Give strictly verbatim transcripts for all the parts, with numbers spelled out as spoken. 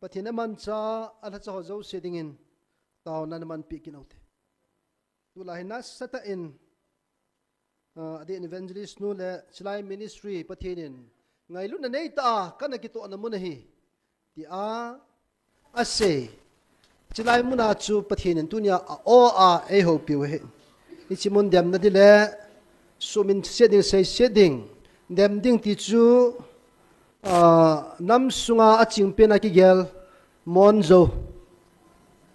Pathen amancha alhacha ho jouse dingin taona namanpi kit ute. Tulai hin nasatah in, ah, adeh in evangelist nu le chulai ministry Pathen in ngailutna neitah a kana kitohna mun ahi, tia asei. Chulai muna chu Pathen in tunia a-o a eihoupiu ahi. Hiche mun demna ding le suhminset ding, seiset ding, dem ding ti chu, ah, nam sunga achingpen a kigel Monjo.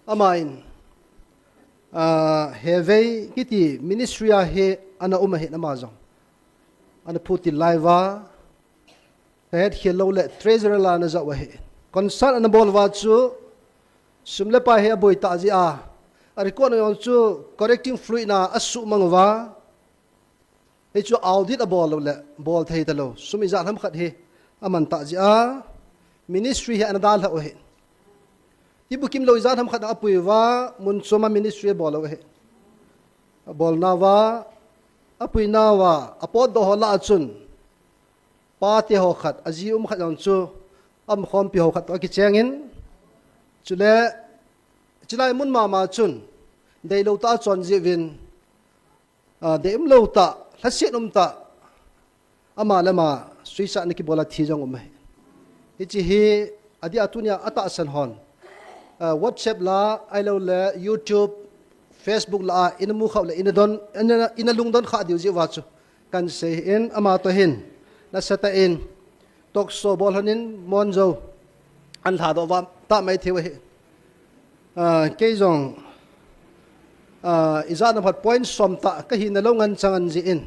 Aman, ah, Hevei kiti ministry a hi ana um ahi, ama jong ana phutil lai uva, kahet khel lou le treasurer la ana jao ahi. Concert ana bol uva chu sum le pai hi aboi tah jeh a, a record jong chu correcting fluid na asuhmang uva, hichu audit abol lou le bol thei talou, sum ijat ham khat hi aman tah jeh a, ministry hi ana dalhau ahi. Tibukim lou ijat ham khat apui uva, mun chom a ministry abol lou ahi. Abolna uva, apuina uva, apotdoh ho lah a chun, pate ho khat, aji um khat jong chu, aumkhompi ho khat toh akicheng in, chule, chulai mun mama chun, deilou tah a chon jiuvin, ah, dei umlou tah, lhaset um tah, ama le ama suicide ana kibol a thi jong um ahi. Hiche hi adeh a tunia atahsan hon, ah, WhatsApp la, ahilou le YouTube, Facebook la a ina mu khah le ina don, ina, ina lungdon khah diu jeh uva chu kahin sei in, ama toh hin nasatah in talk show bol lhon in Monjo ana lhadoh uva tah mai thei u ahi. Ah, kei jong, ah, ijat ham khat point som tah kahina lou ngen chang an jeh in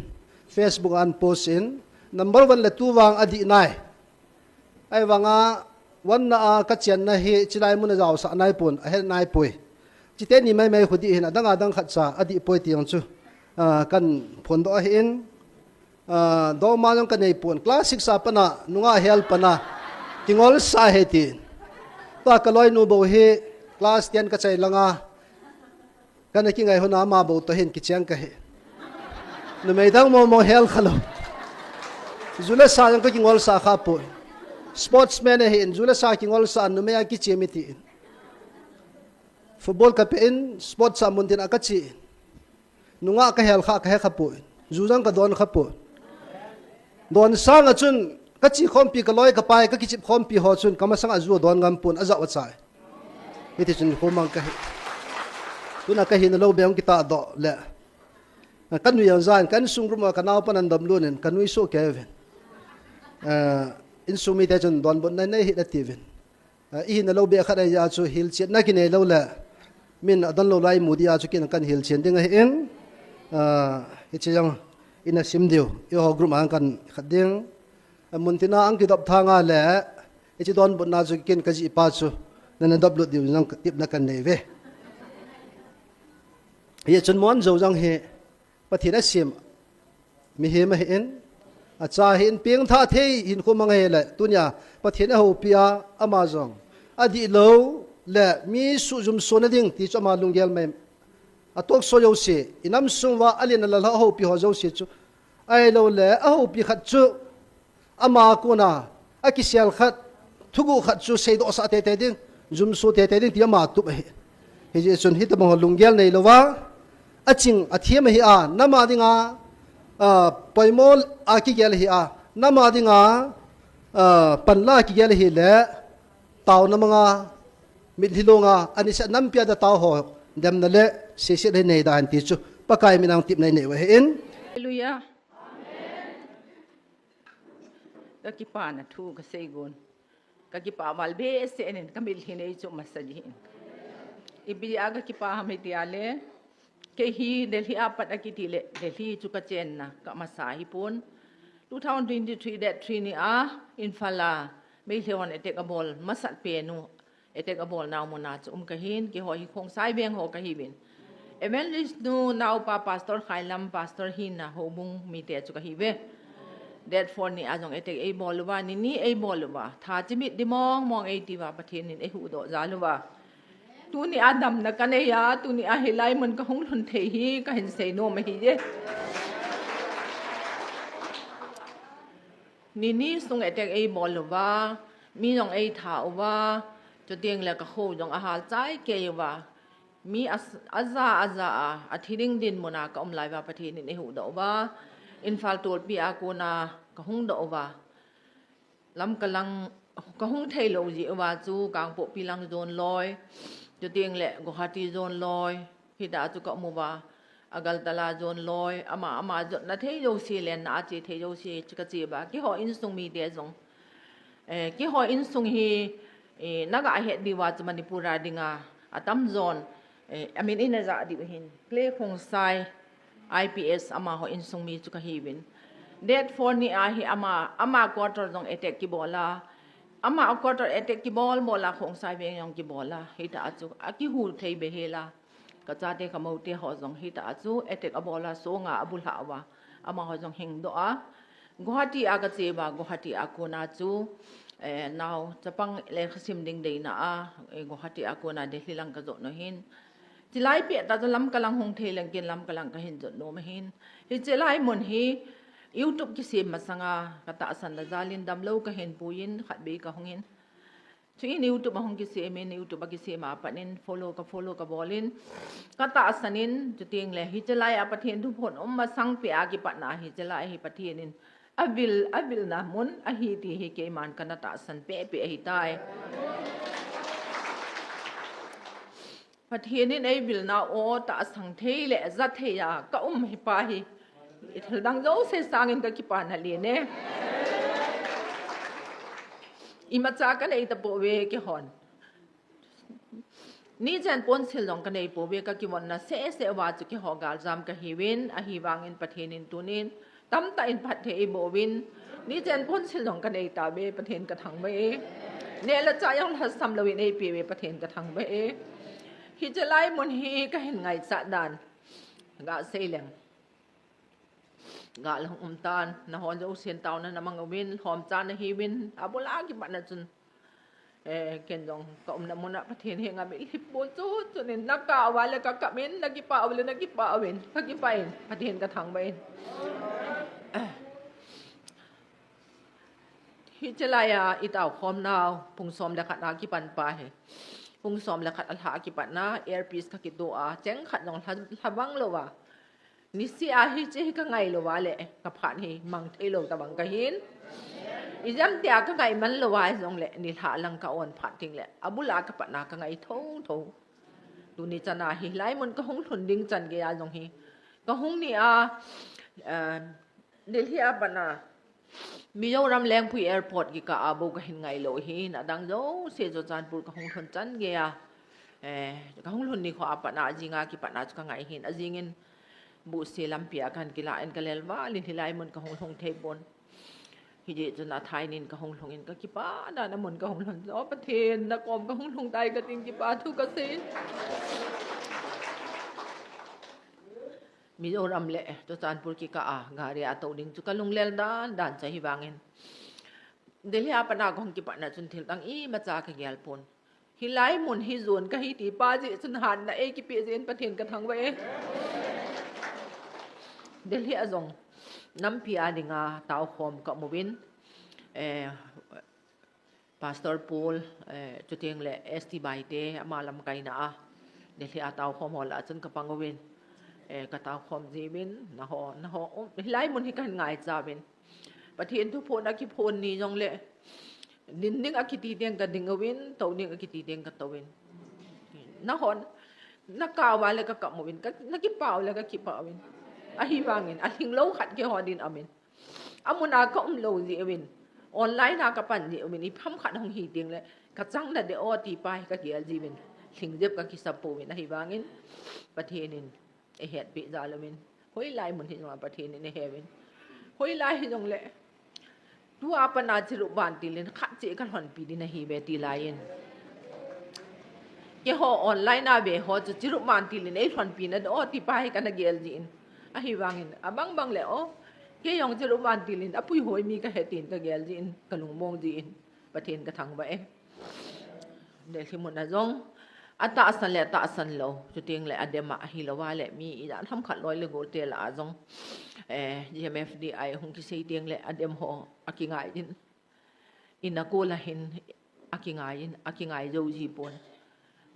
Facebook a ana post in, number one le two vang adih nai. Ahivanga one na a kachenna hi chulai mun a jaosah nai pon, ahet nai poi. Chuteni maimai khu dih hin, adang adang khat cha adih poi ti jong chu, ah, kahin phondoh ahi in, ah, dongma jong kanei pon, class six a pat a nungah hel pat a kingolsah ahi tin. Tua kaloinu bou hi class ten kachai lang a, kana kingai hon a ama bou toh hin kicheng kahi. Numei dang momo hel khalou. Ju le sa jong kakingolsah kha poi. Sportsman ahin, ju le sa kingolsah, numei a kichem e tin. Football kapeh in, sports a mun tin a kache in. Nungah kahel kha, kahe kha poi. Ju jong kadon kha poi. Don sang a chun, kache khompi, kaloi kapai, kakichep khompi ho chun, kamasang a ju adon ngam pon, ajao achai. Hiti chun khomang kahi. Tuna kahina lou beh hung kitahdoh le, kanui jong jan, ka insung room a kanaopan ana dom lut in, kanui soh kei uvin. Ah, insung mite chun donbutna nei hih in ati uvin. Ah, ihina lou beh khat ahi jeh a chu hilchetna kinei lou le, min adon lou lai imu dia chu ken kahin hilchen ding ahi in. Ah, hiche jong ina sim diu, eiho group a kahin khat ding. Ah, muntina ahung kidop thang a le, hiche donbutna chu ken kajih pa chu nana dop lut diu jong tepna kahin nei uve. Hichun Monjo jong hi Pathen asem mihem ahin, acha ahin, pengthah thei hinkho mang ahile, tunia Pathen ahoupi a, ama jong adih lou le mi suhjum sona ding ti chu ama lunggel mai. A talk show jouse, inam sung uva alen alal ho, ahoupi ho jouse chu, ahilou le ahoupi khat chu ama kona akisel khat, thuguh khat chu seidohsah teitei ding, jumso teitei ding ti ama tup ahi. Hijeh chun hitobang ho lunggel neilou a, aching athem ahi a, nam a dinga, ah, poimo a kigel ahi a, nam a dinga, ah, panla kigel ahile, taona manga, mitlhi longa, aniseh nampi a dia tao ho demna le seiset hi nei da hen ti chu Pakai min a tepna inei u ahin. Hallelujah. Kakipana thu kasei gon. Kakipah val behseh in, kamitlhi nei chu masa jin. Ipi a kakipah ham itile, kei hi Delhi a pat akiti le, Delhi chu kachenna kamasa hipon. Two thousand twenty-three date three ni a, Imphal a Meitei hon attack abol masat pen u, attack abolnau mun a chu um kahin, keiho hi Khongsai veng ho kahiuvin. Evangelist nu naopa Pastor Khailam, Pastor hina houbung mite chu kahiuve. Date four ni a jong attack eibol uva, ni ni eibol uva, tha chimit di mong mong eiti uva, Pathen in eihuhdoh jal uva. Tuni a damna kanei a, tuni a hilai mun kahung lhun thei hi kahin seinom ahiye. Ni ni sung attack eibol uva, mi jong eitha uva, Chuteng le ka kho jong ahal chai kei uva. Mi a, aja, aja a, athi ding dinmun a ka um lai uva Pathen in eihuhdoh uva. Imphal tolpi a kona ka hungdoh uva. Lamka lang ka hung thei lou jeh uva chu Kangpokpi lang jon loi. Chuteng le Guwahati jon loi. Hita chu ka um uva, Agartala jon loi, ama, ama jotna thei jouse, lenna a che thei jouse, chu ka che uva. Keiho insung mite jong. Eh, keiho insung hi, eh, na ga het diu va chu Manipur a dinga, atam jon, eh, amin ina ja diu hin. Ple Khongsai, I P S, amaho insung mi chu ka hiuvin. Date four ni a hi ama, ama quarter jong attack kibol a. Ama quarter attack kibol bol a Khongsai veng jong kibol a. Hita chu, akihu thei behseh a. Ka chate ka moute ho jong hita chu attack abol a, songa abulha uva. Amaho jong hingdoh a. Guwahati a ka che uva, Guwahati a kona chu, eh, nao chapang lekha sim ding deina a, eh, Guwahati a kona Delhi lang ka jot u hin. Chilai pet a chu Lamka lang hung thei leng ken Lamka lang ka hin jot nom ahin. Hiche lai mun hi YouTube kisem masanga ka tahsan na jal in damlou ka hin puiyin khatvei ka hung in. Chuin YouTube a hung kisem in, YouTube a kisem a pat in follow ka follow ka bol in, ka tahsan in, chuteng le hiche lai a Pathen thuphon um masang pet a kipatna hiche lai hi Pathen in avil, avilna mun ahi ti hi keiman kana tahsan pehpeh ahitai. Pathen in eivilna u tahsan thei le ja thei a ka um hi pa hi. Thil dang jouse sangin ka kipana lien e. Imacha ka nei tapouve keihon. Nichen ponsil jong ka nei pouve, ka kivonna sese uva chu keiho galjam ka hiuvin, ahivangin Pathen in tunin tamtah in phatthei eiboh uvin, nichen ponsil jong ka nei tauve, Pathen ka thangvah e. Neh le chah jong lhasam louvin eipeuve, Pathen ka thangvah e. Hiche lai mun hi ka hin ngaichat dan ga sei leng. Ga le hung um tan, nahon jousen taona na mang uvin, lhomcha na hiuvin, abul a kipatna chun. Eh, ken jong ka umna mun a Pathen henga mitlhi bol chu, chunin na kah uva le ka kap in, na kipah uva le na kipah uvin, ka kipah in, Pathen ka thangvah in. Eh. Hiche lai a i tao khom nau, pung som le khat a kipan pa hi. Pung som le khat a lha a kipatna, earpiece ka kitoh a, cheng khat jong lha, lha vang lou a. Nisih a hiche hi ka ngai lou a le, ka phat hi mang thei lou tabang ka hin. Ijemtia ka ngai man lou a jong le, nilhah lang ka on phat ding le, abul a ka patna ka ngai thotho. Tuni chan a hi lai mun ka hung lhun ding chan gei a jong hi. Ka hung ni a, eh, Delhi a pat a, Mizoram Lengpui Airport kikah a bou ka hin ngai lou ahin, adang jouse Churachandpur ka hung lhun chan gei a, eh, ka hung lhun nikho a pat a, ajing a kipatna chu ka ngai ahin, ajing in Buhse lampi a ka hin kilah in ka lel val in hilai mun ka hung lhung thei pon. Hijeh chun athai nin ka hung lhung in ka kipah dan a mun ka hung lhun. O Pathen, na kom ka hung lhung tai ka tin kipa thu ka sei. Mizoram le Churachandpur kikah a gari a tou ding chu ka lunglel dan dan chu ahivangin, Delhi a pat a ka hung kipatna chun thil dang imacha ka gel pon. Hilai mun hi jon ka hi ti pa jeh chun hanna eikipeh jeh in Pathen ka thangvah e. Delhi a jong nampi a dinga taokhom ka um uvin, eh, Pastor Paul, eh, chuteng le S T Baite, ama lamkaina a Delhi a taokhom ho lah a chun ka pang uvin, eh, ka taokhom jiuvin, naho, naho, um, hilai mun hi ka hin ngaicha uvin. Pathen thuphon a kiphon ni jong le, din ding a kiti teng ka ding uvin, tou ding a kiti teng ka tou uvin. Nahon, na kah uva le ka kap uvin, ka, na kipah uva le ka kipah uvin. Ahivangin, alhinglou khat keiho din aum in. Amun a ka um lou jeh uvin, online a ka pan jeh uvin, ipi ham khat hung hi teng le, ka chang nadeh o ti pa hi ka gel jiuvin, lhingjep ka kisa pouvin, ahivangin, Pathen in eihetpeh jal uvin. Hoilai mun hi jong a Pathen in eihe uvin. Hoilai hi jong le, tua pat a chirup vantil in khat cheh ka lhonpi ding ahiuve ti lai in. Keiho online a ve ho chu chirup vantil in eilhonpi nadeh o ti pa hi kana gel jeh in. Ahivangin, abang bang le o, kei jong chirup vantil in apuihoi mi ka hi tin ka gel jeh in, ka lungmong jeh in. Pathen ka thangvah e. Delhi mun a jong, atahsan le atahsan lou, chuteng le adem a hilou a le mi ijat ham khat loi le gol te lah a jong, eh, G M F D I hung kisei teng le adem ho akingai din. Ina kol a hin, Akingai in, akingai jou ji pon.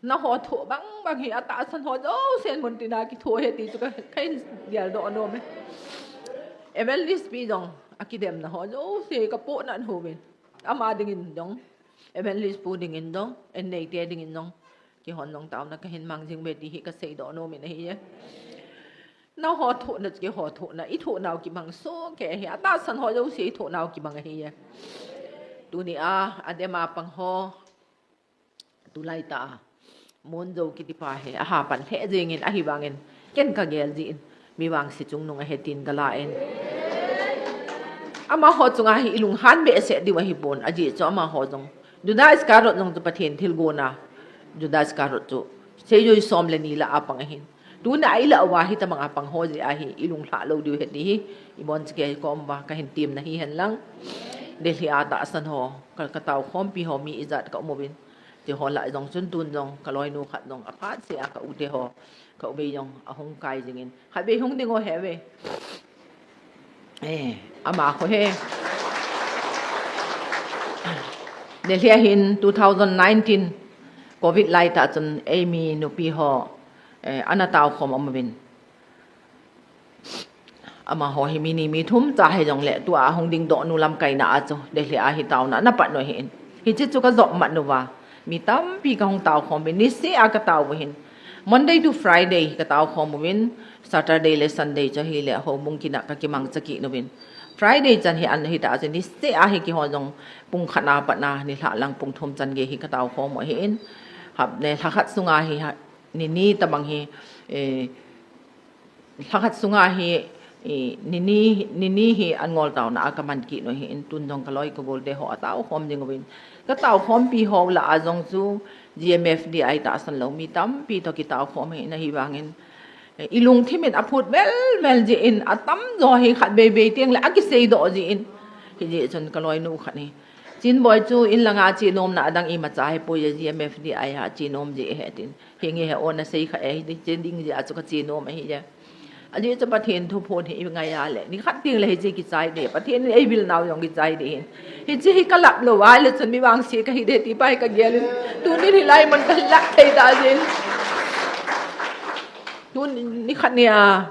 Naho thoh bang bang hi atahsan ho jousen mun tina kithoh e ti chu ka, kahin geldoh nom e. Evangelist pi jong, akidemna ho jouse kapohnat uvin. Ama dingin jong, Evangelist pu dingin jong, en neite dingin jong, keihon jong taona kahin mang jing uve ti hi kaseidoh nom in ahi e. Naho thohna, keiho thohna, ithohnau kimang sohkei ahi, atahsan ho jouse ithohnau kimang ahi e. Tunia, adem a pang ho, tulai tah a, Monjo kitipa hi, aha pan lheh jengin, ahivangin, ken kagel jin, mi vangse chungnung ahi tin kala in. Amaho chunga hi ilunghan behseh diu ahipon, ajeh chu amaho jong, Judas Iscariot jong chu Pathen thilgon a, Judas Iscariot chu, seijui som le ni lah a pang ahin. Tuna ilah uva hitabang a pang ho jeh a hi, ilunglhah lou diu ahi ti hi, ibonchauva kahin temna hihen lang. Delhi a tahsan ho, ka, kataokhompi ho mi ijat kaum uvin. Tiho lah jong chun tun jong, kaloinu khat jong, aphatseh a ka u teho, ka u bei jong, ahung kai jingin. Khatvei hung ding o heve. Eh, ama kho hi. Delhi a hin two thousand nineteen, covid lai tah chun, eimi nupi ho, eh, ana taokhom aum uvin. Amaho hi mi ni mi thum cha hijongle, tua hung dingdoh nu lamkaina a chu, Delhi a hi taona ana pat u ahin. Hiche chu kajop mat uva, mi tampi kahung taokhom uvin, niseh a katao u ahin. Monday to Friday kataokhom uvin, Saturday le Sunday chu ahile, houbung kit a kakimangcha kit uvin. Friday chan hi an hitah chu, niseh a hi keiho jong pung khat na pat na, nilhah lang pung thum chan gei hi kataokhom u ahin. Hap le lha khat sunga hi ha, ni ni tabang hi, eh, lha khat sunga hi, eh, ni ni, ni ni hi an ngol taona a kaman kit u ahin, tun jong kaloi kagol teho ataokhom jing uvin. Kataokhompi ho lah a jong chu G M F D I tahsan lou mi tampi toh kitaokhom ahin, ahivangin, eh, ilungthim in aphut vel vel jeh in atamjo hi khatvei vei tengle akiseidoh jeh in. Hijeh chun kaloinu khat hi, Chinboi chu in langa chenomna adang imacha hipoi, G M F D I a chenom jeh ahi tin. Hinge he o nasei kha e, hiche ding jeh a chu kachenom ahi e. Ajeh chu Pathen thuphon hi ingai a le, nikhat tengle hiche kichai ding, Pathen in eivil nau jong kichai ding ahin. Hiche hi kalap lou a le chun mi vangse kahi ding ti pa hi kagel in. Tunin hilai mun kalah thei ta jin. Tun nikhat nia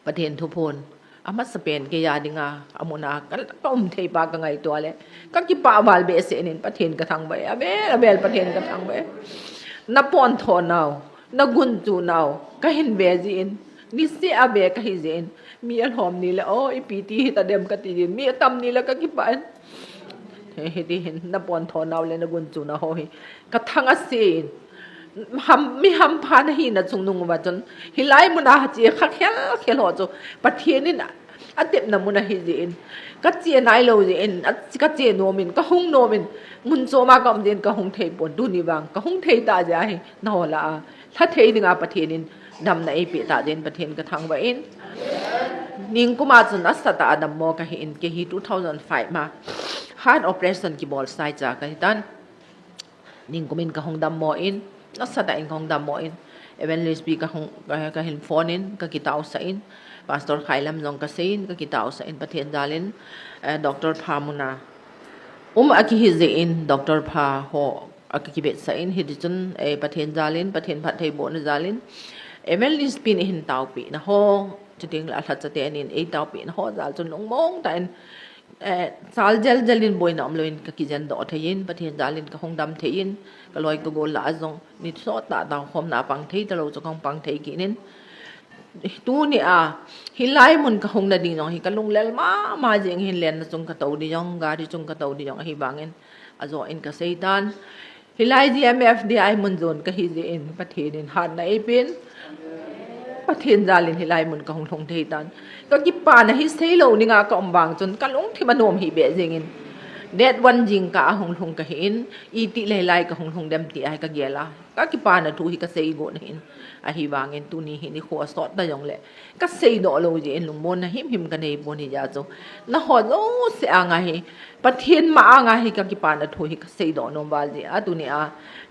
Pathen thuphon amasapen keiya dinga, amun a ka, kaum thei pa kangaito a le, kakipah val behseh in Pathen kathangvah e, avel, avel Pathen kathangvah e. Napontho nau, nagunchu nau kahin ve jeh in, niseh a ve kahi jeh in, mi alhom ni le, o, ipi ti hitadem kati jin, mi atam ni le kakipah in. Hiti hin napontho nau le nagunchu nau ho hi kathang ase in. Ham, mi hampha nahina chungnung uva chun, hilai mun a che kha khel khel ho chu Pathen in atepna mun ahi jeh in, kache nailou jeh in, a, kachenom in, kahung nom in, mun chom a kaum jeh in kahung thei pon, tuni vang kahung thei ta jeh ahi, naho lah a lha thei dinga Pathen in damna eipeh ta jeh in Pathen kathangvah in. Ningkum a chun nasatah a dammo kahi in, kei hi two thousand five ma heart operation kibol sai cha kahitan. Ningkum in kahung dammo in, nasatah in kahung dammo in, Evangelist pi kahung, ka, kahin phone in, kakitaosah in, Pastor Khailam jong kasei in, kakitaosah in, Pathen jal in, eh, Doctor Pha mun a um akihi jeh in, Doctor Pha ho akakivetsah in, hiti chun, eh, Pathen jal in, Pathen phattheibohna jal in, Evangelist pin eihin taopeh na ho, chutengle alhacha ten eitaopeh na ho jal chun lungmong tah in, eh, chal jel jel in boina umlou in kakijen doh thei in, Pathen jal in kahung dam thei in, kaloi kagol lah a jong, ni sot tah taokhomna pang thei talou chu kahung pang thei kit in. Tuni a, hilai mun kahung na ding jong hi kalunglel mama jeng hin, lenna chung katou ding jong, gari chung katou ding jong ahivangin, ajo in kasei tan. Hilai G M F D I mun jon kahi jeh in, Pathen in hatna eipen. Pathen jal in hilai mun kahung lhung thei tan. Kakipana hi seilou ninga kaum vang chun, kalungthim anom hih beh jeng in. Date one jingkah a hung lhung kahi in, itih le hilai kahung lhung dem ti ahi kagel a. Ka kipana thu hi ka sei got na hin. Ahivangin tuni hi nikho a sot ta jongle ka sei doh lou jeh in lungmonna himhim ka nei pon, hijeh chun nangho jouse anga hi, Pathen ma anga hi ka kipana thu hi ka sei doh nom val jeh a tuni a,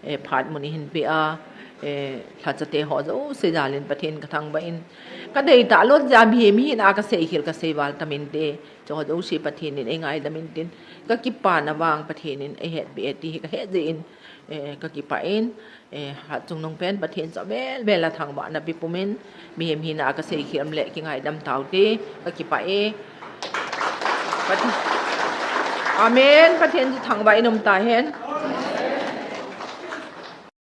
eh, phat mun hin pe a, eh, lhacha te ho jouse jal in Pathen ka thangvah in, ka dei talou jeh a mihem hina ka sei khel ka sei val tam inte. Chuho jouse Pathen in ei ngaidam intin, ka kipana vang Pathen in ei hetpi e ti hi ka he jeh in, eh, ka kipah in, eh, hatchungnung pen Pathen chu avel vel a thangvahna pe pumin, mihem hina ka sei khel le kingaidam taute, ka kipah e. Pathen, Amen. Pathen chu thangvah in um tahen.